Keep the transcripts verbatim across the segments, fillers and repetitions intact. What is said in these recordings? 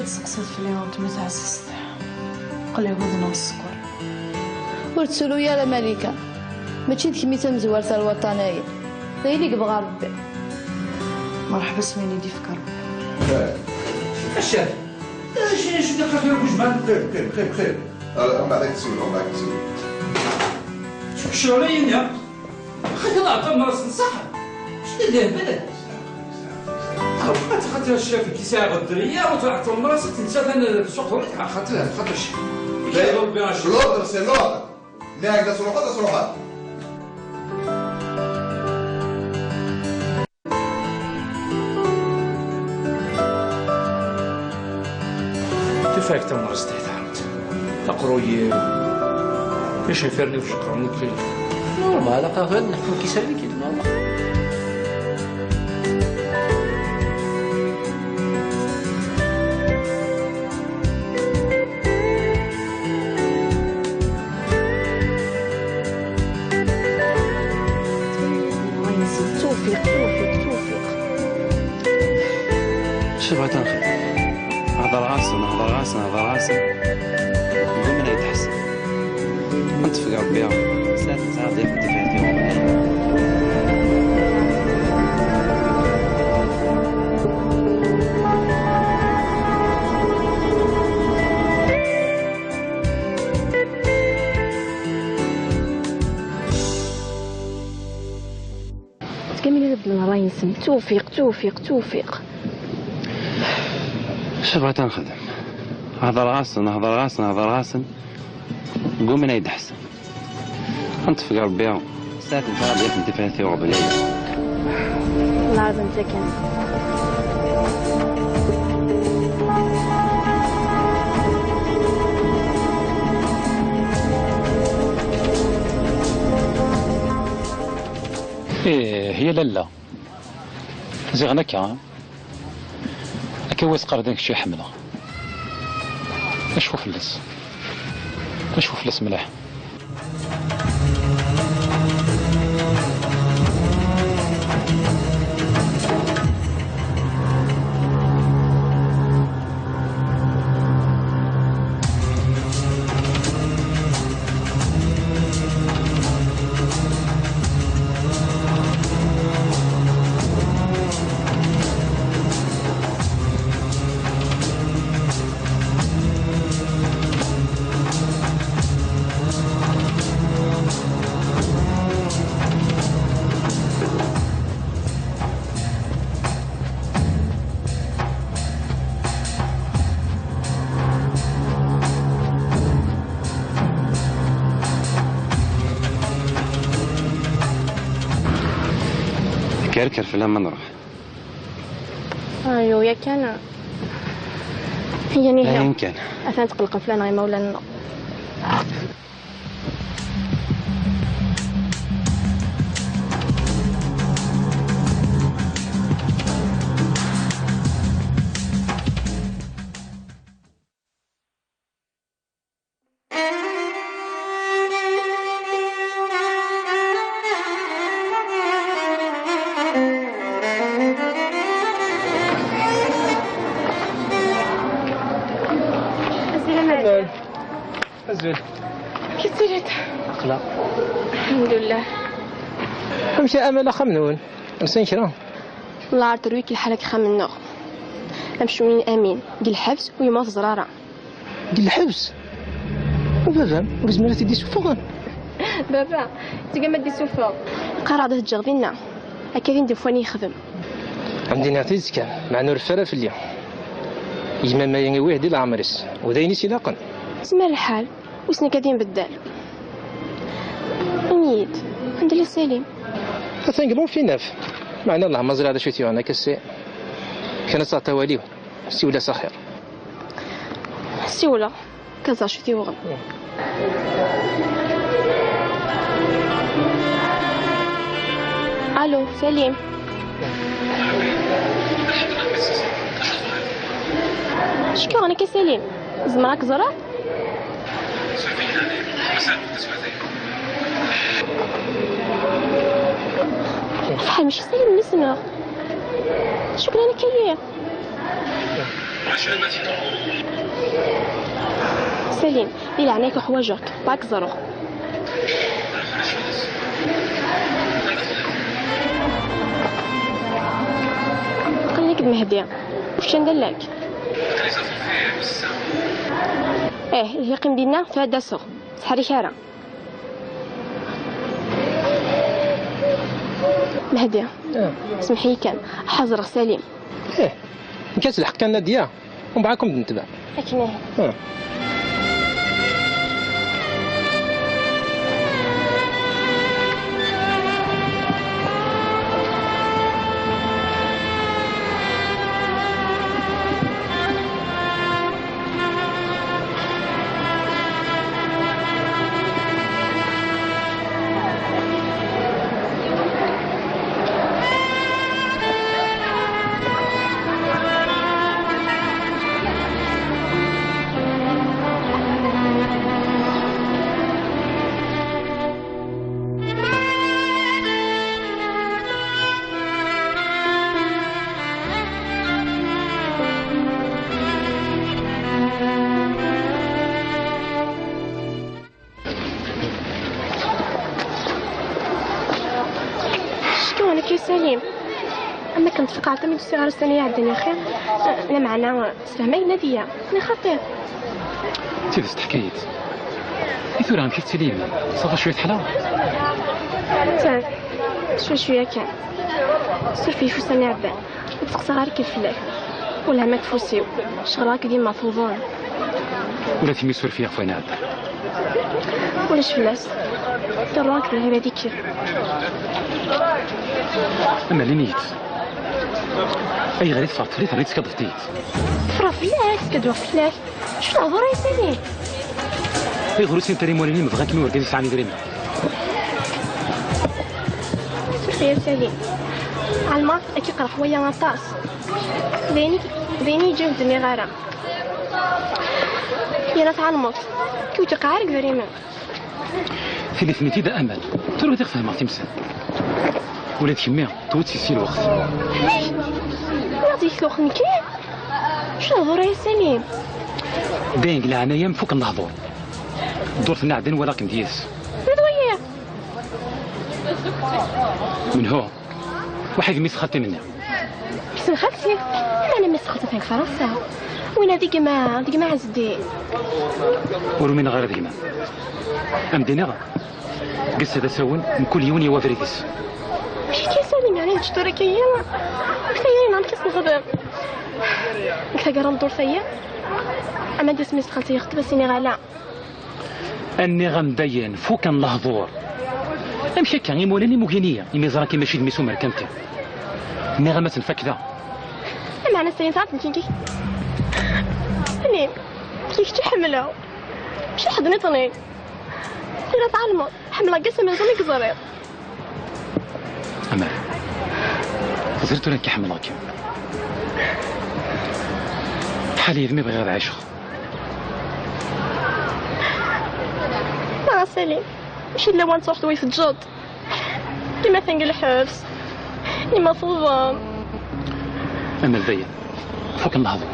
Tseqsiḍ fell-i weltma taɛzizt. Qliɣ udneɣ sskeṛ. Ur ttru ara, Malika. Mačči d kemm i d tamezwarut ar waṭṭan-agi. D ayen i yebɣa Ṛebbi. Merḥba s wayen i d-yefka Ṛebbi. Acah, acu, acu d aqatur n wejman? Xir, xir, xir, xir. Ala, mbaɛd ad k-tsiwleɣ, mbaɛd ad k-tsiwleɣ. Ccɣel-agi-nni. Xaṭi, la ɛṭa mras n ṣṣeḥ. Ccna d ahbal. Xaṭi, xaṭi, a ccaf, ki sɛiɣ ddriya, ur tɛṭa mras, tensa tan suq, xaṭi, xaṭi, ccaf. L'ordre, c'est l'ordre. Nniɣ-ak-d ad truḥeḍ, ad truḥeḍ. Tufak tamɣest ay taɛrabt. Aqerruy-iw, icenfiren-iw ceqqren akk. Normal, aqaɣen, ḥku kisan-ik-id, normal. Tufik, tufik, tufik. Acu bɣiɣ ad nexdem? Hedreɣ-asen, hedreɣ-asen, hedreɣ-asen. Deg waman ay d-ḥessen. Ma tefk Rebbi, sɛiɣ, sɛiɣ diɣ tifrat i Rebbi. Kamil ad beddlen ṛṛay-nsen. Tufik, tufik, tufik. Acu bɣiɣ ad nexdem? Hedreɣ-asen, hedreɣ-asen, hedreɣ-asen. Deg waman ay d-ḥessen. Ad nṭef deg Rebbi. Saɛet n tṛabiḥt n tifrat i uɣbel-agi. Lɛerḍ n takan. Ih, ya lalla. Ziɣen akka. Akka i as-qqaren d kečč i ḥemmleɣ. Acfu fell-as. Acfu fell-as mliḥ. Kerker fell-am ma nruḥ. Ayu, yakan. Hiya niha. Ayen kan. Atan tqelqen fell-aneɣ imawlan-nneɣ. Azul. Amek i tettiliḍ? Aql-aɣ. Lḥemdullah. Amek a Amal axxam-nwen? Lsan kra? Lɛar terwi-k lḥala deg axxam-nneɣ. Amcum-in Amin, deg lḥebs, u yemma ur teẓri ara. Deg lḥebs? U baba-m, ur yezmir ad t-id-isuffeɣ? Baba, tgam ad d-isuffeɣ. Qqareɣ-d ad t-ǧǧeɣ dinna. Akka din d-ufwan yexdem. Ad m-d-iniɣ tidet kan, meɛna ur reffu ara fell-i. Gma-m-agi iwih di leɛmer-is, u d ayen i s-ilaqen. Yezmer lḥal, wissen akka ad yenbeddal. Ini-yi-d, anda yella Salim? Atan deg l'enfinaf. Meɛna Allah ma ẓriɣ d acu i t-yuɣen akka, si kan ad taɣeḍ awal-iw. Siwel-as axir. Siwleɣ, ka ẓer acu t-yuɣen. Allo, Salim. Cukkeɣ nekk a Salim. Zemreɣ ad k-ẓreɣ? Afḥay, mačči Salim i ssneɣ. Cukkeɣ nekk-iyi. Salim, di leɛnaya-k uḥwaǧeɣ-k, back ẓruɣ. Aql-ik d Mehdi, ur kečč d allak? Eh, ihi qqim dinna, tura ad d-aseɣ. Ttḥerrik ara. Mehdi, ah, semmeḥ-iyi kan, ḥeẓreɣ Salim. Eh, nekk ad lḥeqq kan Nadia, umbeɛd ad kem-d-netbeɛ. Akken ihi. Ah. Cekkuɣ nekk i Salim. Am akken tfeqɛeḍ mi d-usiɣ ɣer ussan-a iɛeddan axir. Lameɛna, sfehmay Nadiya. Nni xaṭi. D tidet teḥka-yi-d. I tura amek i tettili yemma? Safa cwiya teḥla? Attan. Cwi cwiya kan. Suref-iyi ɣef ussan iɛeddan. Ur d-steqsaɣ ara akken fell-ak. Wellah ma deg ufus-iw, ceɣleɣ-ak dima tuḍen. Ula d kemm suref-iyi ɣef wayen iɛeddan. Ulac fell-as. Ḍerru-ak d lɛibad i kif. Ama lin-iyi-d. Ayɣer i teffɣeḍ fell-i, terniḍ teskaddeḍ-iyi-d? Ḍefreɣ fell-ak, skaddeɣ fell-ak. Acu lehdur ay Salim? Ayɣer ur ssinent ara imawlan-im bɣan-kem i urgaz yesɛan idrimen? Suref-iyi a Salim. Ɛelmeɣ ad k-iqerreḥ waya aṭas. D ayen i, d ayen i yeǧǧa ur d-nniɣ ara. Yerna tɛelmeḍ, ur k-iwjiɛ ara deg idrimen. Tili-ten-id a Amal. Tura ad fehmeɣ timsal. Ula d kemmi, tewwet si si lweqt. Amek? Ula d lweqt nekkni? Acu lehdur ay Salim? Dayen deg leɛnaya-m fuken lehdur. Ddurt-nni ɛeddan walaɣ-kem d yid-s. D waya. Menhu? Waḥid mmi-s xalti-m-nni. Mmi-s n xalti? Meɛna mmi-s n xalti atan deg Fransa. Winna d gma, d gma Ɛezdin. Ur umineɣ ara d gma-m. Am d-iniɣ, deg ass-a d asawen, mkul yiwen yawi abrid-is. Acu akka Salim, yeɛni ad nečč tura akka-yi? Ur tayri neɣ amek i s-nexdem? Deg taggara n ddurt-ayi, ama d asmi s-xalti yexṭeb, as-iniɣ ala. Nniɣ-am dayen, fuken lehdur. Amek akka, imawlan-im ugin-iyi, imi ẓran-k mačči d mmi-s umerkanti? Nniɣ-am ad tenfak da. Lameɛna sɛiɣ ẓrat nekk. Ani, kečč i ḥemmleɣ. Mačči ḥedd nniḍen. Tura tɛelmeḍ, ḥemmleɣ-k ass amenzu mi k-ẓriɣ. Amal, teẓriḍ tura nekk ḥemmleɣ-kem. Ḥal yid-m i bɣiɣ ad ɛiceɣ. Ah, Salim, mačči d lawan ad truḥeḍ wa teǧǧeḍ. Dima atan deg lḥebs. Dima tuḍen. Amal dayen, fuken lehdur.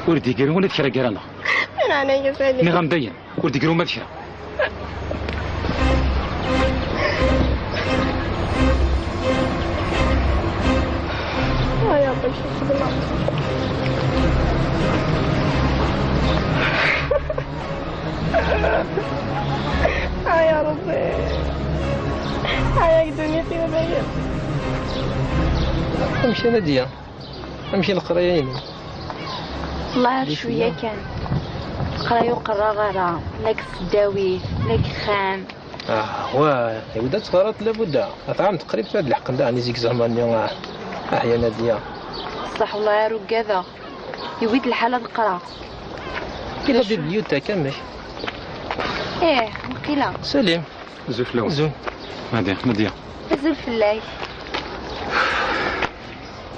Ur d-yegri ula d kra gar-aneɣ. Meɛna ya Salim. Nniɣ-am dayen, ur d-yegri uma d kra. Ay, Ṛebbi, acu xedmeɣ? Ay, Ṛebbi. Ay, ddunit-iw dayen. Amek a Nadia? Amek i leqraya-inem? Wellah ar cwiya kan. Leqraya ur qerraɣ ara, la deg tesdawit, la deg uxxam. Ah, wa, iwda teɣraḍ labudda. Atɛam teqrib ad leḥqen daɣen izegzamen-nni, ah, ah, ya Nadia. Ṣṣeḥ, wellah ar ugadeɣ. Yewwi-d lḥal ad qqreɣ. Yella bibliothèque, amek? Ih, waqila. Salim. Azul fell-awen. Azul. Nadia, Nadia. Azul fell-ak.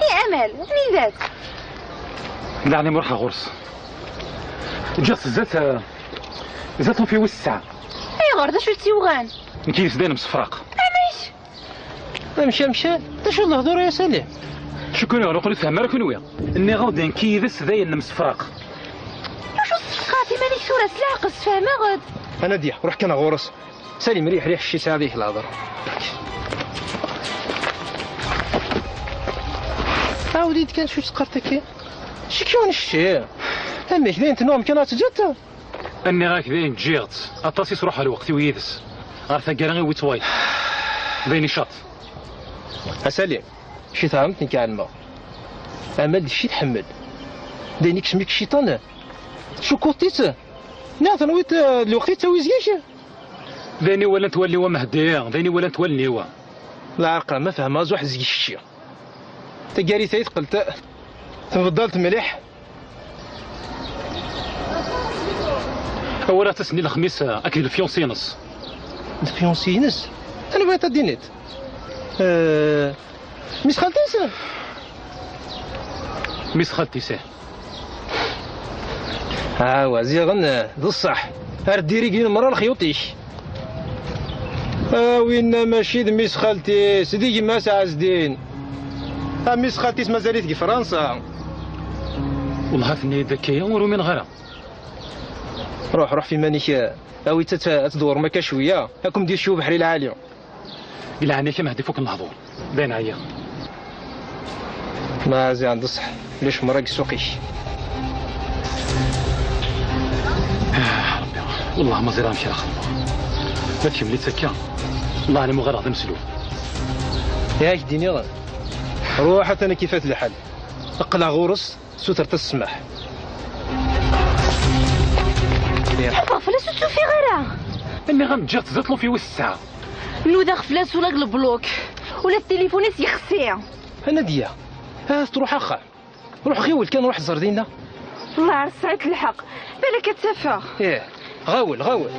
I Amal, anida-tt? Daɣen ruḥeɣ ɣur-s. Ǧǧiɣ-tt zdat, eh, zdat ufi wis tesɛa. Ayɣer, d acu i tt-yuɣen? Nekk yid-s dayen msefraq. Amek? Amek, amek? D acu lehdur-a, ya Salim? Cukkeɣ ur ken-ifehhem ara kunwi. Nniɣ-awen-d nekk yid-s dayen nemsefraq. Acu tessefqaɛeḍ iman-ik tura s leɛqel, sfehmeɣ-d. A Nadia, ruḥ kan ɣur-s. Salim, riḥ, riḥ, cci sɛiɣ deg-k lehḍer. Ɛawed-iyi-d kan acu teqqareḍ akka. Ciki ur necci. Amek, dayen tennuɣem kan ad teǧǧeḍ-t? Nniɣ-ak dayen ǧǧiɣ-tt. Aṭas i sruḥeɣ lweqt-iw yid-s. Ɣer taggara iwwi-tt wayeḍ. Dayen icaṭ. A Salim, cci tɛelmeḍ nekk ɛelmeɣ. Ama d cci tḥemmel. Dayen ikcem-ik cciṭan. Tcukkuḍ-itt? Neɣ tenwiḍ, eh, d lweqt i ttawi zgik? D ayen i walant wallen-iw a Mehdi, d ayen i walant wallen-iw. Lɛerqa, ma fehmeɣ azuḥ zgik kečči. Taggara-a teqqel t-, tbeddelt mliḥ. Awal ad tasen-d lexmis, eh, akked lfyunsi-ines. Lfyunsi-ines? Anwa i d-tiniḍ? Eh, Mis xalti-s? Mis xalti-s, eh. Awa, ziɣen, eh, d ṣṣeḥ. Ar d-irigin mra lexyuṭ-ik. A winna mačči d mis xalti-s, d gma-s Ɛezdin. A mis xalti-s mazal-it deg Fransa. Wellah, a tenna-yi-d akka-ya, ur umineɣ ara. Ruḥ, ruḥ f iman-ik, eh, awi-tt ad, ad tdewrem akka cwiya, ad kem-d-yeccu ubeḥri lɛali. Deg leɛnaya-k a Mehdi, fuken lehdur. Dayen ɛyiɣ. Ma ziɣen d ṣṣeḥ, ulac merra deg ssuq-ik. Ah, Rebbi, wellah ma ẓriɣ amek ara xedmeɣ. Ma tkemmel-itt akka, wellah ɛlam uɣaleɣ d ameslub. I ak-d-iniɣ, ruḥ, atan ad k-ifat lḥal. Qqleɣ ɣur-s. Sutret-as ssmaḥ. Ḥebbeɣ fell-as ur tt-ufiɣ ara. Nniɣ-am ǧǧiɣ-tt zdat lufya wis tesɛa. Nudaɣ fell-as ula deg lebluk. Ula d tilifun-is yexsi. A Nadia, ahat truḥ axxam. Ruḥ ɣiwel kan, ruḥ ẓer dinna. Wellah ar tesɛiḍ lḥeqq. Balak ad tt-afeɣ. Ih. Ɣawel, ɣawel.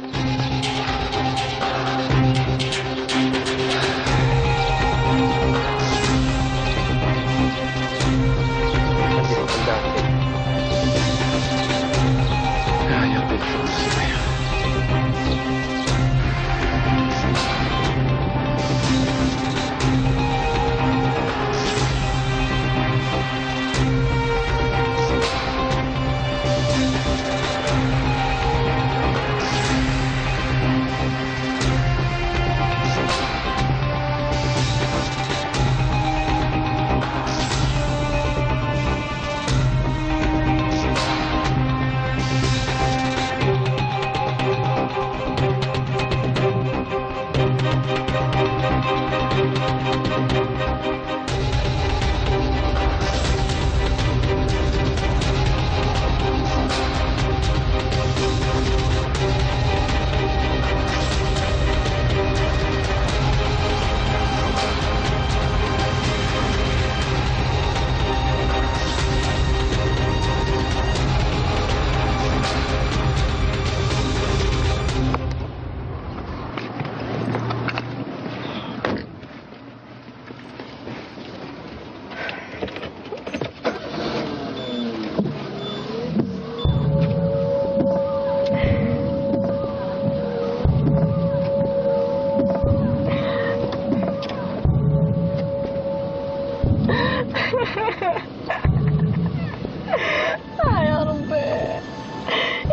آه يا ربي.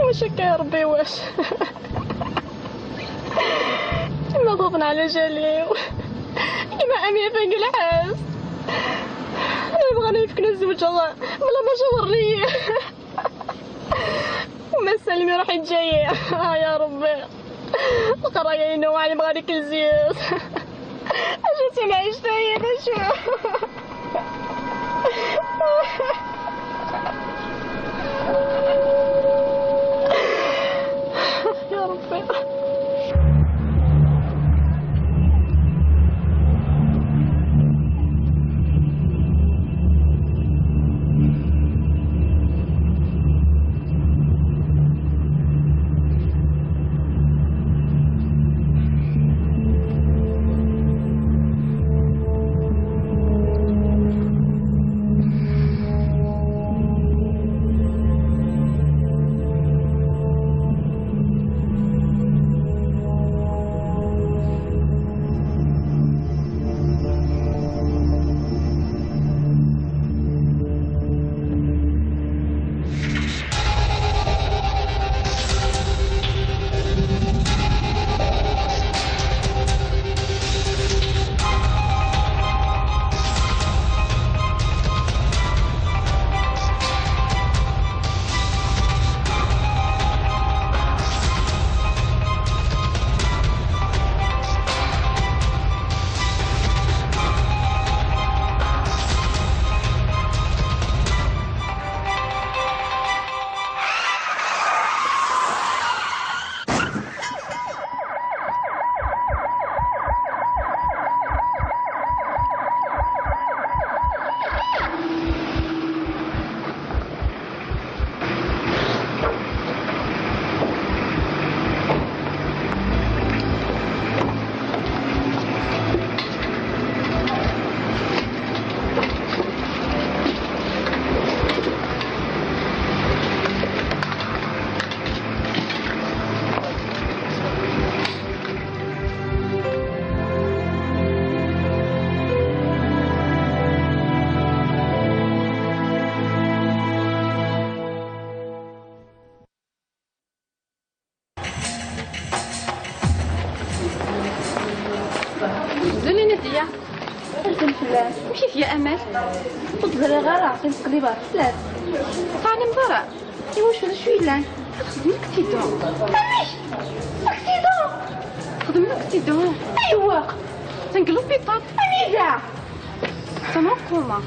واش هكا يا ربي، واش؟ كيما ضربنا على جالي. كيما أمير بن قلعاز. أنا بغاني يفكنا الزوج الله. والله ما جاور لي. وما سلمي راح يتجاي. آه يا ربي. القراية ينو علي بغاني كل زيز. أشو سمعي شتاية، أشو؟ يا ربي. Ḥzen fell-as. Amek i tga Amal? Ur tt-ẓriɣ ara, atan tettqellib ɣef fell-as. Ur teɛlimeḍ ara. Iwacu, d acu yellan? Ad texdem l'accident. Amek? L'accident? Texdem l'accident. Aywa? Atan deg l'hôpital. Anida? Atan en coma.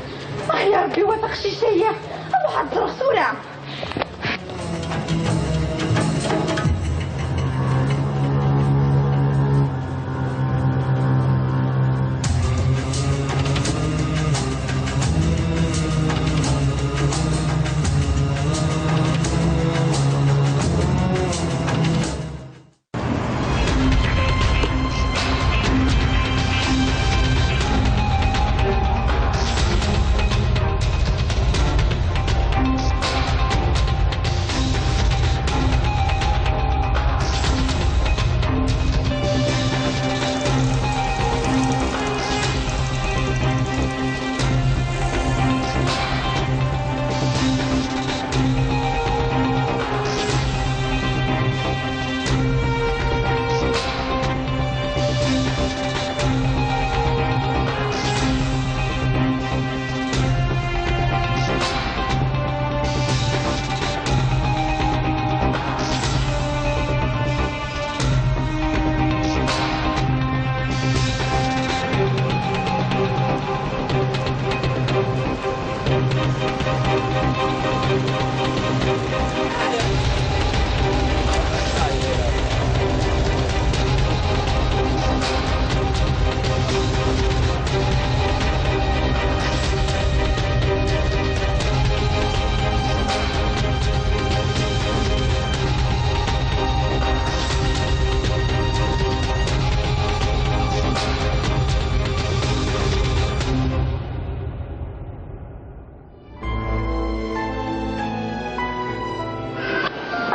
Ah ya Rebbi, wa taqcict-aya. Ad ruḥ ad ẓreɣ tura.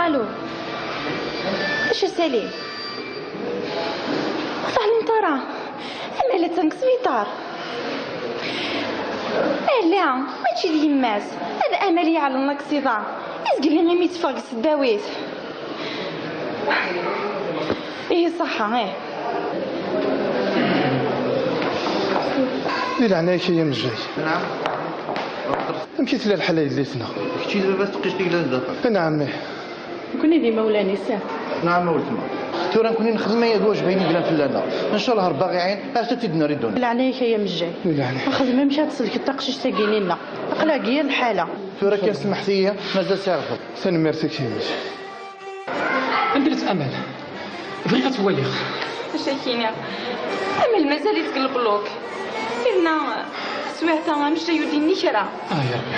Allô. Acu Salim? Ur teɛlimeḍ ara? Amal attan deg sbiṭar. Ala, mačči d yemma-s. D Amal i iɛelmen laksiḍa. Izgel imi teffeɣ deg tesdawit. Ihi ṣaḥa, ih. Di leɛnaya-k ay amejjay. Nɛam. Amek i tella lḥala yelli-tneɣ? Kečč i d baba-s teqcict i yellan zdat-neɣ? Nɛam, ih. Nekkni d imawlan-is. Nɛam a weltma. Tura nekkni nexdem aya d wajeb ayen i yellan fell-aneɣ. Ncallah Rebbi aɣ-iɛin, ar ad t-id-nerr i ddunit. Di leɛnaya-k ay amejjay. Di leɛnaya. Xdem amek ad tsellkeḍ taqcict-agi-nni-nneɣ. Aql-aɣ deg yir lḥala. Tura kan semmeḥt-iyi, mazal sɛiɣ lfeḍl. Tanemmirt-ik a yemma. Anda-tt Amal? Bɣiɣ ad tt-waliɣ. Acu ak-iniɣ? Amal mazal-itt deg lebluk. Yerna taswiɛt-a amejjay ur d-yenni kra. Ah, ya Rebbi.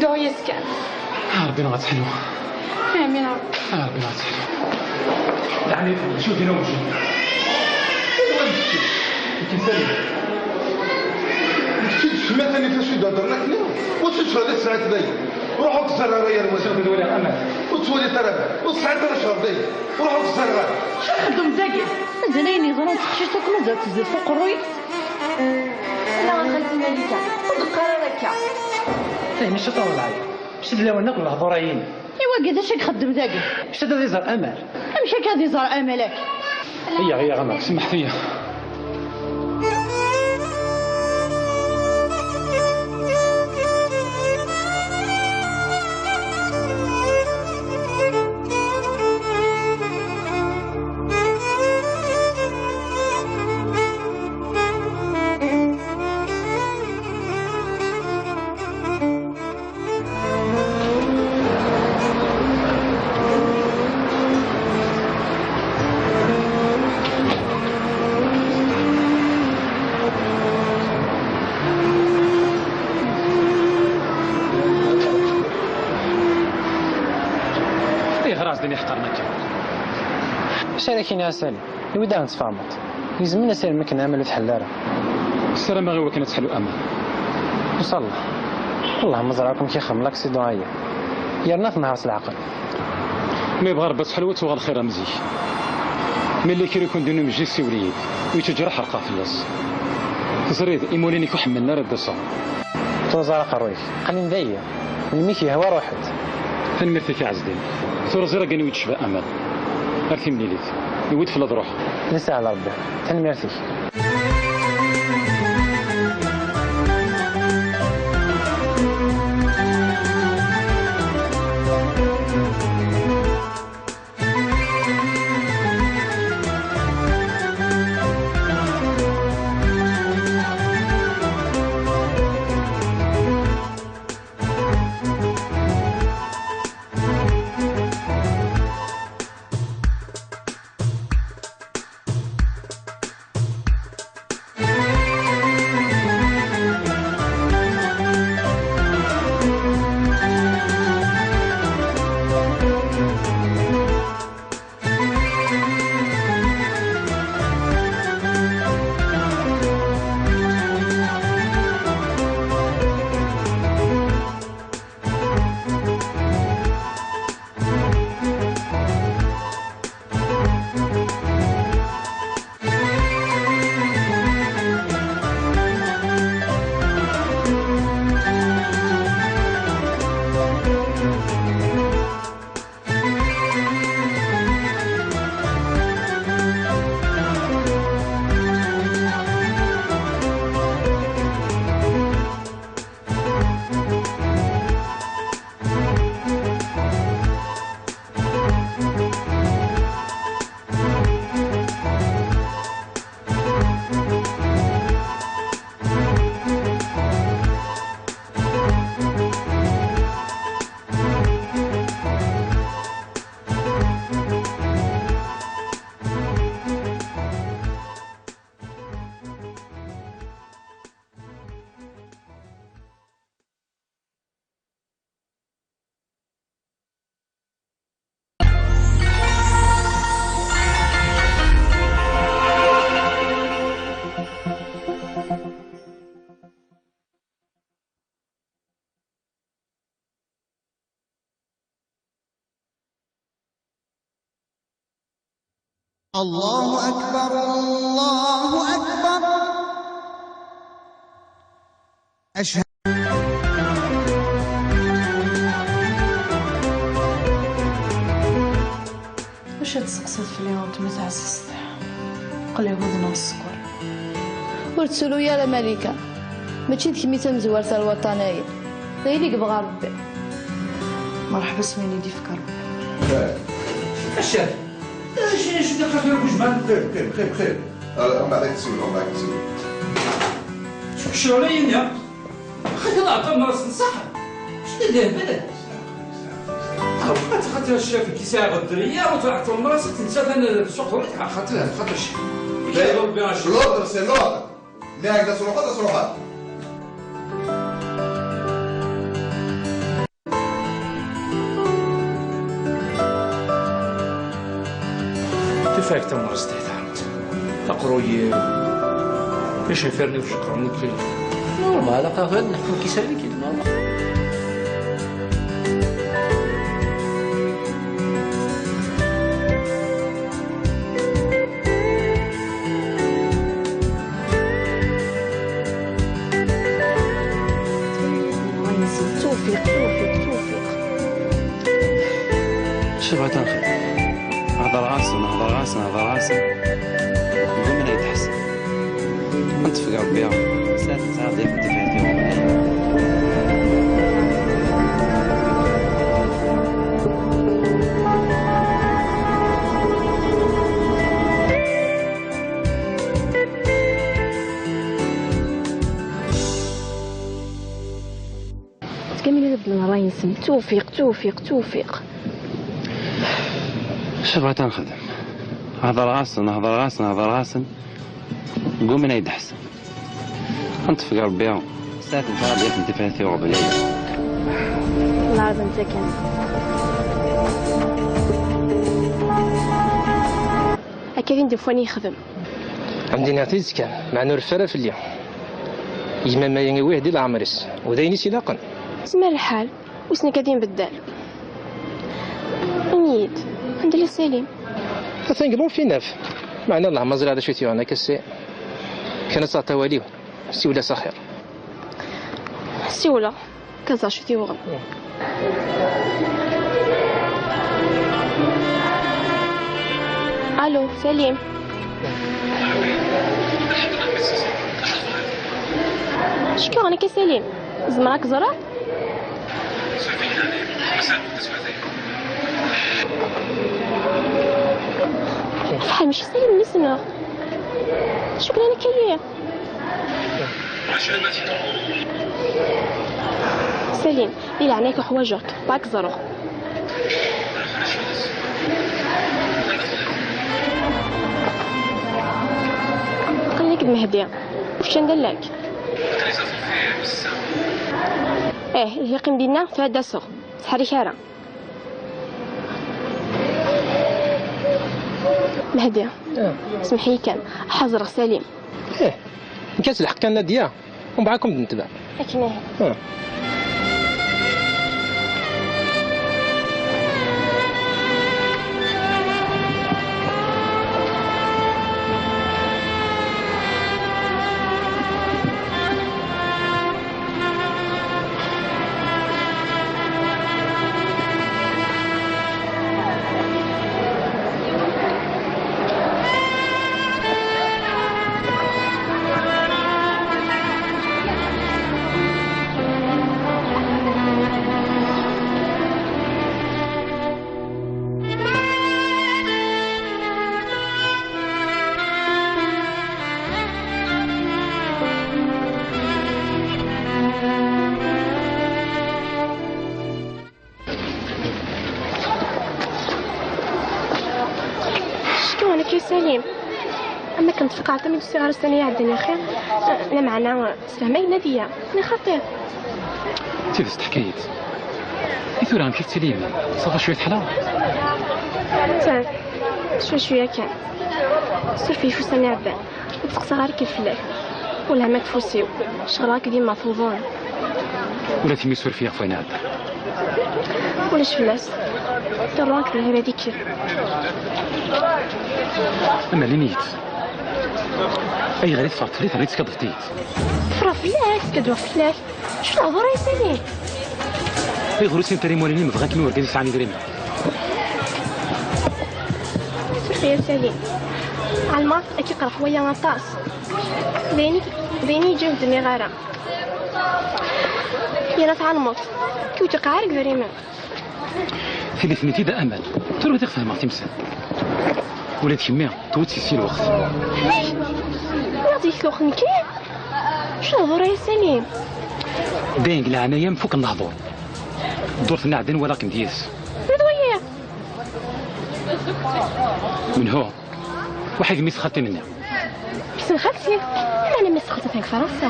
Dɛu-yas kan. Ah, Rebbi neɣ ad teḥlu. Amin a Rebbi. Ah, Rebbi neɣ ad teḥlu. Leɛnaya-k, acu din a wejjay? Akken sali. Kečč d kemm a Tanit acu d-heddren akkenni? Ur tettwaliḍ tesɛiḍ dayen. Ruḥ ur tẓerr ara yal wa. Ur tettwaliḍ ara Amal. Ur tettwaliḍ ara Amal. Ur tesɛiḍ ara ccɣel dayen. Ruḥ ur tẓerr ara. Acu txeddmeḍ dagi? Mazal ayen yeḍran d teqcict akk mazal tezzi f uqerruy-is. Ala a xalti Malika, ur d-qqar ara akka. Fehmi ciṭuḥ d lɛib. Mačči d lawan akk n lehdur-ayi. I wagi d acu i ixeddem dagi? Mačči ad iẓer Amal. Amek akka ad iẓer Amal akka? Iyya, iyya, Amal, semmeḥt-iyi. Ayɣer ad s-d-iniɣ qqaren akka? Acu ara k-iniɣ a Sali? Iwi daɣen tfehmeḍ. Gezmen asirem akken Amal ur tḥell ara. Ssarameɣ i wakken ad teḥlu Amal. Ncallah. Wellah ma ẓriɣ akk amek ixdem l'accident-aya. Yerna tenher s leɛqel. Ma yebɣa Rebbi ad teḥlu ad tuɣal xir am zik. Ma yella kra i kent-d-iniɣ mejjay siwel-iyi-d. Ur yettejraḥ ḥerqeɣ fell-as. Teẓriḍ, imawlan-ik ur ḥemmlen ara ad d-taseḍ. Tuẓar aqerruy-ik. Qqlen dayi. Melmi k-yehwa ruḥ-d. Tanemmirt-ik a Ɛezdin. Tura ẓriɣ aniwi d-tecba Amal. Ar timlilit. Iwi-d fell-i ad ruḥeɣ. Nesɛa Rebbi. Tanemmirt-ik. الله أكبر، الله أكبر. أشهد. Wacu ad tseqsiḍ fell-i a weltma taɛzizt? Qleɛ wudem-iw s sskeṛ. Ur ttru ara Malika, mačči d kemm i d tamezwarut ar waṭṭan-ayi. D ayen i yebɣa Ṛebbi. Merḥba s wayen i d-ifka Ṛebbi. Acu, acu, acu d aqafi n wejman? Xir, xir, xir, xir. Ah, mbaɛd ad k-ssiwleɣ, mbaɛd ad k-ssiwleɣ. Ccɣel-agi-nni. Xaṭi, la, Tom, ur s-nṣaḥ. Acu d lehbal? Xaṭi, xaṭi, ccaf, ki sɛiɣ ddriya, ur tɛeṭṭel mras, tensa tan suq, ur tɛeṭṭel, xaṭi, xaṭi, ccaf. L'ordre, c'est l'ordre. Nniɣ-ak-d ad truḥeḍ, ad truḥeḍ. Tufak tamrest ay tɛawed. Aqerruy-iw, icenfiren-iw ceqqren nekk. Normal, aqaɣen, neḥkem kisan nekk, normal. توفيق، توفيق، توفيق. Acu bɣiḍ ad nexdem? Hedreɣ-asen, hedreɣ-asen, hedreɣ-asen. Gguman ad yi-d-ḥessen. Ad nṭef deg Rebbi. Saɛet n saɛet ad yi-d-tifat i Rebbi. Ttkamil ad bedlen ṛṛay-nsen. Tewfiq, tewfiq, tewfiq. Acu bɣiḍ ad nexdem? Hedreɣ-asen, hedreɣ-asen, hedreɣ-asen. Gguman ad yi-d-ḥessen. Ad nṭef deg Rebbi. Saɛet n saɛet ad yi-d-tifat i Rebbi. Lɛaḍemt akken. Akka din d-ufan yexdem. Ad m-d-iniɣ tidet kan, meɛna ur reffu ara fell-i. Gma-m-ayi iwih di leɛmer-is, u d ayen i s-ilaqen. Zmer lḥal, wissen akka ad yenbeddal. Ini-yi-d, anda la Salim? Atan deg l'orphelinat. Meɛna Allah ma ẓriɣ d acu i t-yuɣen akka si. Kan ad taɣeḍ awal-iw, siwel-as axir. Siwleɣ. Kaẓ acu t-yuɣen. Allo, Salim. Acu k-yuɣen akka, Salim? Zemreɣ ad k-ẓreɣ? Ḥaḥa, mačči Salim i ssneɣ. Acu k-yuɣen akka-yi? Salim, di leɛnaya-k uḥwaǧeɣ-k, bɣiɣ ad k-ẓreɣ. Aql-ik d Mehdi, ur kečč anda llan-k? Ih, ihi qqim dinna, tura ad d-aseɣ, ur ttḥerrik ara. Mehdi, ah, semmeḥ-iyi kan, ḥaẓreɣ Salim. Ih, nekk ad s-lḥeqq kan Nadia. Umbeɛd ad kem-d-netbeɛ. Akken ihi. Ah. Acu k-yuɣen akka a Salim? Am akken tfeqɛeḍ am i d-usiɣ ar ussan-a iɛeddan axir. Lameɛna, sfehmay Nadia, neɣ xaṭi? D tidet teḥka-yi-d. I tura amek i tettili yemma? Ṣafa cwiya teḥla? Atan, cwiya cwiya kan. Suref-iyi ɣef ussan iɛeddan. Ur d-steqsaɣ ara akken fell-ak. Wellah ma deg ufus-iw, ceɣleɣ akked yemma tuḍen. Ula d kemm suref-iyi ɣef wayen iɛeddan. Ulac fell-as. Ṛṛuḥ d lɛibad i kker. Ama lin-iyi-tt. Ayɣer i teffeɣ ṭṭfel-it, rrid tkaḍeft-iyi-tt? Teffreɣ fell-ak, skaddbeɣ fell-ak. Acu lehḍur ay Salim? Ayɣer ur ssinent ara imawlan-im bɣan-kem i urgaz yesɛan idrimen? Suref-iyi a Salim. Ɛelmeɣ ad k-iqerreḥ waya aṭas. D ayen i, d ayen i yeǧǧa ur d-nniɣ ara. Yerna tɛelmeḍ, ur k-wjiqeɣ ara deg idrimen. Tili-ten-id a Amal. Tura ad fehmeɣ timsal. Ula d kemmi, tewwet-k si lweqt. Amek? Ula d yektuxen kan? Acu lehḍur ay Salim? Dayen deg leɛnaya-m fuken lehḍur. Ddurt-nni ɛeddan walaɣ-kem d yid-s. D waya. Menhu? Waḥid mmi-s xalti-nni. Mmi-s n xalti? Mana mmi-s n xalti atan deg Fransa.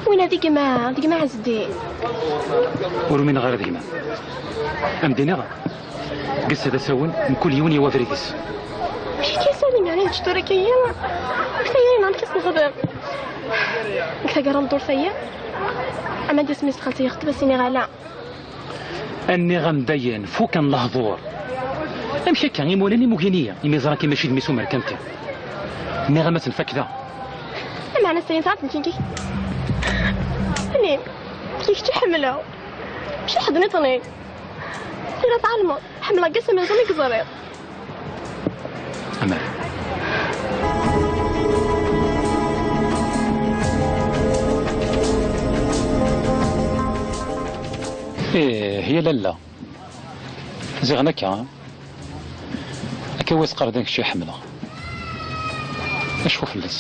Winna d gma, d gma Ɛezdin. Ur umineɣ ara d gma. Am d-iniɣ, deg ass-a d asawen, mkul yiwen yawi abrid-is. Amek akka Salim, yeɛni ad tečč tura akka-yi? Ur tayri neɣ amek ad s-nexdem? Deg taggara n ddurt-agi? Ama d-yas mmi-s n xalti yexṭeb, ad s-iniɣ ala. Nniɣ-am dayen, fuken lehdur. Amek akka, imawlan-im ugin-iyi, imi ẓran-k mačči d mmi-s umerkanti? Nniɣ-am ad tt-nfak da. Lameɛna Salim, tɛelmeḍ nekkini, nekkini kečč i ḥemmleɣ. Mačči ḥedd nniḍen. Tura tɛelmeḍ, ḥemmleɣ-k ass amenzu mi k-ẓriɣ. Aman. Ih, ya lalla. Ziɣen akka, akka wis qqaren d kečč i ḥemmleɣ. Acku fell-as.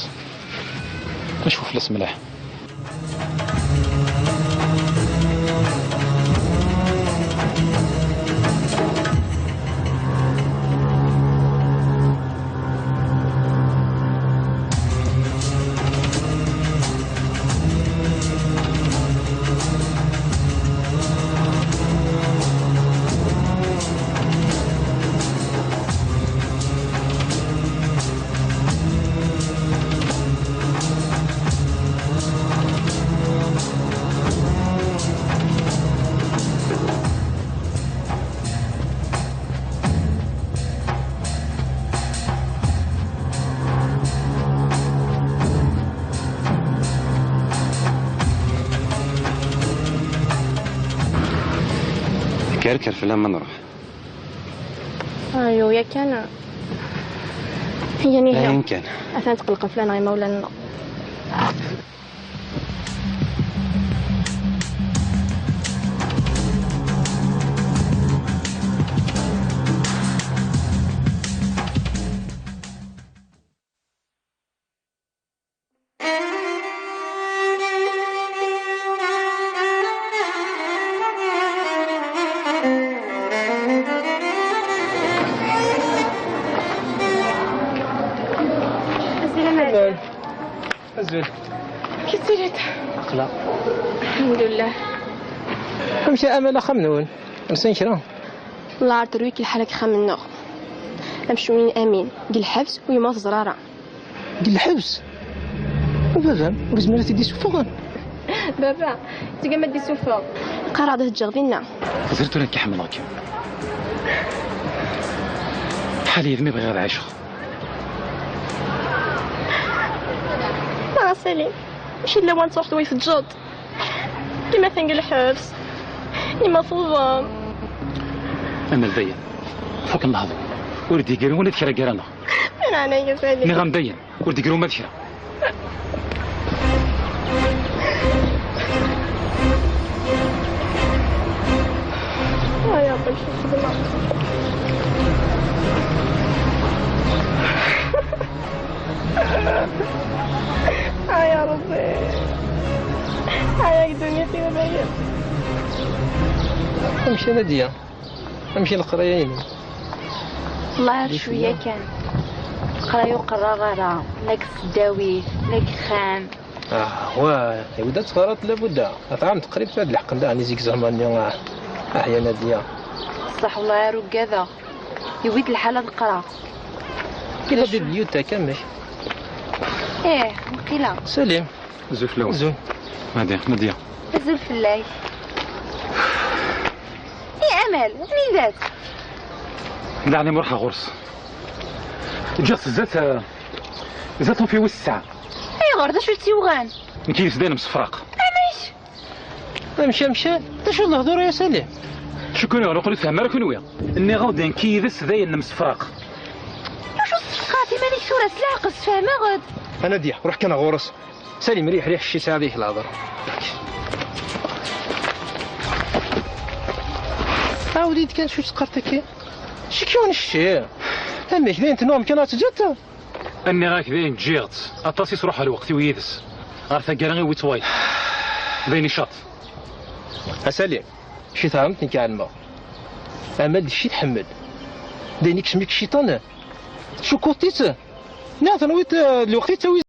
Acku fell-as mliḥ. Kker, kker fell-am ma nruḥ. Ayu, yakan. Hiya niha. Ayen kan. Atan tqelqen fell-aneɣ imawlan-nneɣ. Azul. Amek i tettiliḍ? Aql-aɣ. Lḥemdullah. Amek a Amal axxam-nwen? Rsan kra? Wellah ar terwi-k lḥal deg uxxam-nneɣ. Amcum-in Amin, deg lḥebs, u yemma ur teẓri ara. Deg lḥebs? U baba-m, ur yezmir ad t-id-isuffeɣ? Baba, tgam ad d-isuffeɣ. Qqareɣ-d ad t-ǧǧeɣ dinna. Ẓriɣ tura nekk ḥemmleɣ-kem. Ḥal yid-m i bɣiɣ ad ɛiceɣ. Neɣ a Salim, mačči d lawan ad truḥeḍ wa teǧǧeḍ. Yemma atan deg lḥebs. Yemma tuḍen. Amal dayen. Fukken lehdur. Ur d-yeggri ula d kra gar-aneɣ. Di leɛnaya-k a Salim. Nniɣ-am dayen. Ur d-yeggri uma d kra. Ay, Ṛebbi, amek i xedmeɣ? Ay, a Ṛebbi. Ay, a ddunit-iw dayen. Amek a Nadya? Amek i leqraya-inem? Wellah ar cwiya kan. Leqraya ur qerraɣ ara, la deg tesdawit, la deg uxxam. Ah, wa, iwedda teɣraḍ labudda. Ɣef ɛam teqrib tura d leḥqen daɣen izegzaman-nni, ah, ah, ya Nadya. Ṣṣeḥ, wellah ar ugadeɣ. Yewwi-d lḥal ad qqreɣ. Kila bibliothèque, amek? Ih, waqila. Salim. Azul fell-awen. Azul. Nadya, Nadya. Azul fell-ak. I Amal, anida-tt? Daɛni ma ruḥeɣ ɣur-s. Ǧǧiɣ-tt zdat, eh, zdat ufi wis tesɛa. Ayɣer? D acu i tt-yuɣan? Nekk yid-s dayen msefraq. Amek? Amek, amek? D acu d lehdur-a, a Salim? Cukkeɣ ur tfehhem ara kunwi. Nniɣ-awen-d nekk yid-s dayen msefraq. Acu tessefqaɛeḍ iman-ik tura s leɛqel, sfehmeɣ-d. A Nadia, ruḥ kan ɣur-s. Salim, riḥ, riḥ, cci sɛiɣ deg-k lehdur. Ɛawed-iyi-d kan acu teqqareḍ akka. Cci-k yuɣen cci. Amek, dayen tennuɣem kan ad teǧǧeḍ-t? Nniɣ-ak dayen ǧǧiɣ-tt. Aṭas i sruḥeɣ lweqt-iw yid-s. Ɣer taggara iwwi-tt wayeḍ. Dayen icaṭ. A Salim, cci tɛelmeḍ nekk ɛelmeɣ. Amal d cci tḥemmel. Dayen ikcem-ik cciṭan. Tcukkuḍ-itt? Niɣ tenwiḍ, eh, d lweqt i ttawi